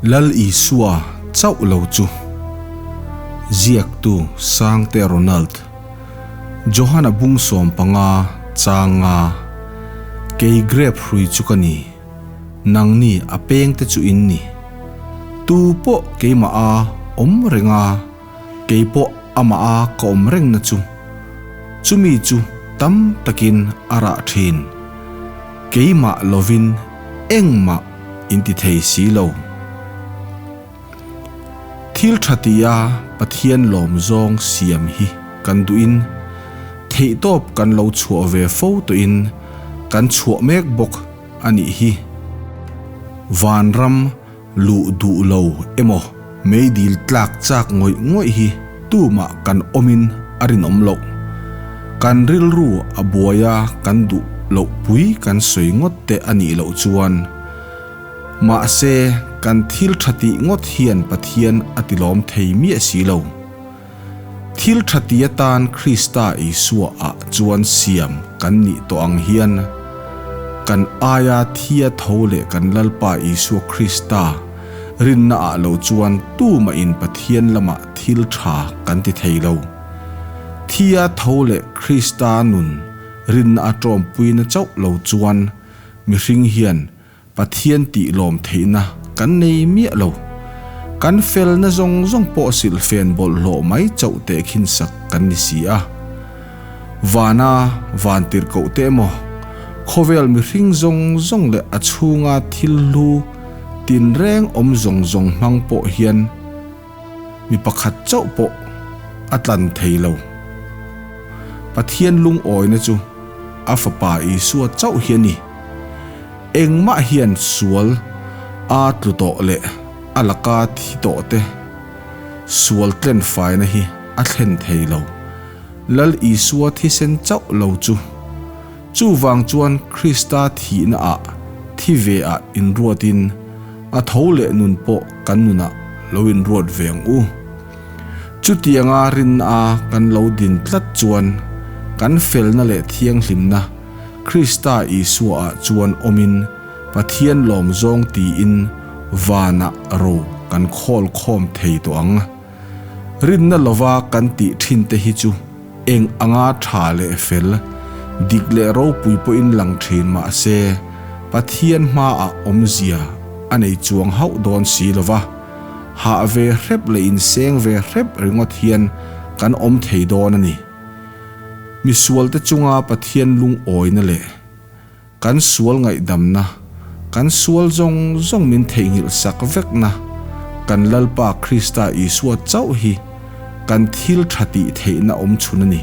Lal Isua chauh lo chu. Ziaktu Sangte Ronald, Johana bung 15 changa Kei grep hrui chu ka ni, nangni a pengte chu in ni. Tu pawh keimah a awm reng a, kei pawh amah a ka awm rengna chu, chumi chu tam takin a rah thin. Keimah lovin engmah in ti thei si lo. Thil tha tia Pathian lawm zawng siam hi kan duhin, theihtawp kan lo chhuah ve fo tawhin kan chhuah mek bawk a nih hi. Vanram luh duh lo emaw meidil tlak chak ngawih ngawih hi tumah kan awmin a rinawm loh. Kan rilru a buai a kan duh loh pui kan sawi ngawt te a nih loh chuan. Mahse, kan thil tha tih ngawt hian Pathian a tilawm thei miah si lo. Thil tha ti atan Krista Isua ah chuan siam kan nih tawh ang hian, kan aia thia tho leh kan Lalpa Isua Krista rinna ah lo chuan tumahin Pathian lamah thil tha kan ti thei lo. Thia tho leh Krista nun rinna a tawmpuina chauh lo chuan mihring hian Pathian tih lawm theihna kan nei miah lo. Kan felna zawng zawng pawh silhfen bawlhhlawh mai chauh teh khin sak kan ni si a. Vana van tirhkoh te emaw, khawvel mihring zawng zawng leh a chhunga thil hlu tinreng awm zawng zawng hmang pawh hian mi pakhat chauh pawh a tlan thei lo. Pathian lungawina chu a Fapa Isua chauh hi a ni. Engmah hian sual a tlu tawh leh a laka thi tawh te sual tlen faina hi a thlen thei lo. Lal Isua thisen chauh lo chu. Chuvang chuan Krista thihna ah thi ve ah inruatin a tho leh nun pawh kan nunah lo inruat ve ang u. Chutianga rinna a kan lo din tlat chuan kan felna leh thianghlimna Krista Isua ah chuan awmin Pathian lawm zawng tiin vanah ro kan khawl khawm thei tawh ang. Rinna lova kan tih thin te hi chu eng anga tha leh fel, dik leh ropui pawhin lang thin mah se Pathian hmaah awmzia a nei chuang hauh dawn si lova, hah ve hrep leh inseng ve hrep ringawt hian kan awm thei dawn a ni. Misualte chunga Pathian lungawina leh kan sual ngaihdamna, kan sual zawng zawng min theihnghilh sak vekna kan Lalpa Krista Isua chauh hi kan thil tha tih theihna awm chhun a ni.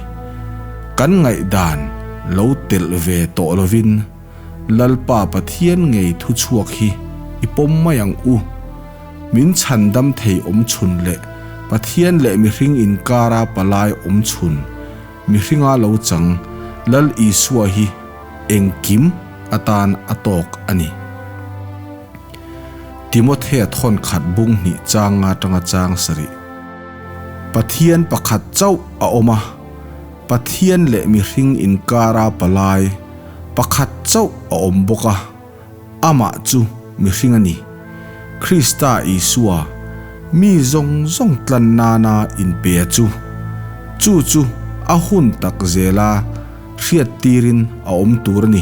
Kan ngaihdan lo telh ve tawh lovin Lalpa Pathian ngei thu chhuak hi i pawm mai ang u. Min chhandam thei awm chhun leh Pathian leh mihring inkara palai awm chhun mihringa lo chang Lal Isua hi engkim atan a tawk a ni. Timothea thawn khat bung hnih chang nga tanga chang sarih. Pathian pakhat chauh a awm a, Pathian leh mihring inkara palai pakhat chauh a awm bawk a, amah chu mihring a ni. Krista Isua, mi zawng zawng tlan nana inpe chu, chu chu a hun tak zela hriat tirin a awm tur a ni.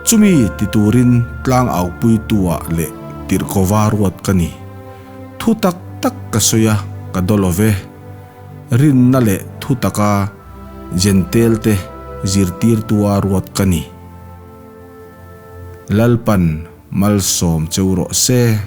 Chumi ti turin tlang aupuitu-ah leh tirhkova ruat ka ni. Thu tak tak ka sawi a, ka daw lo ve. Rinna leh thu taka Jentail-te zirtirtua ruat ka ni. Lalpan malsawm cheu rawh se.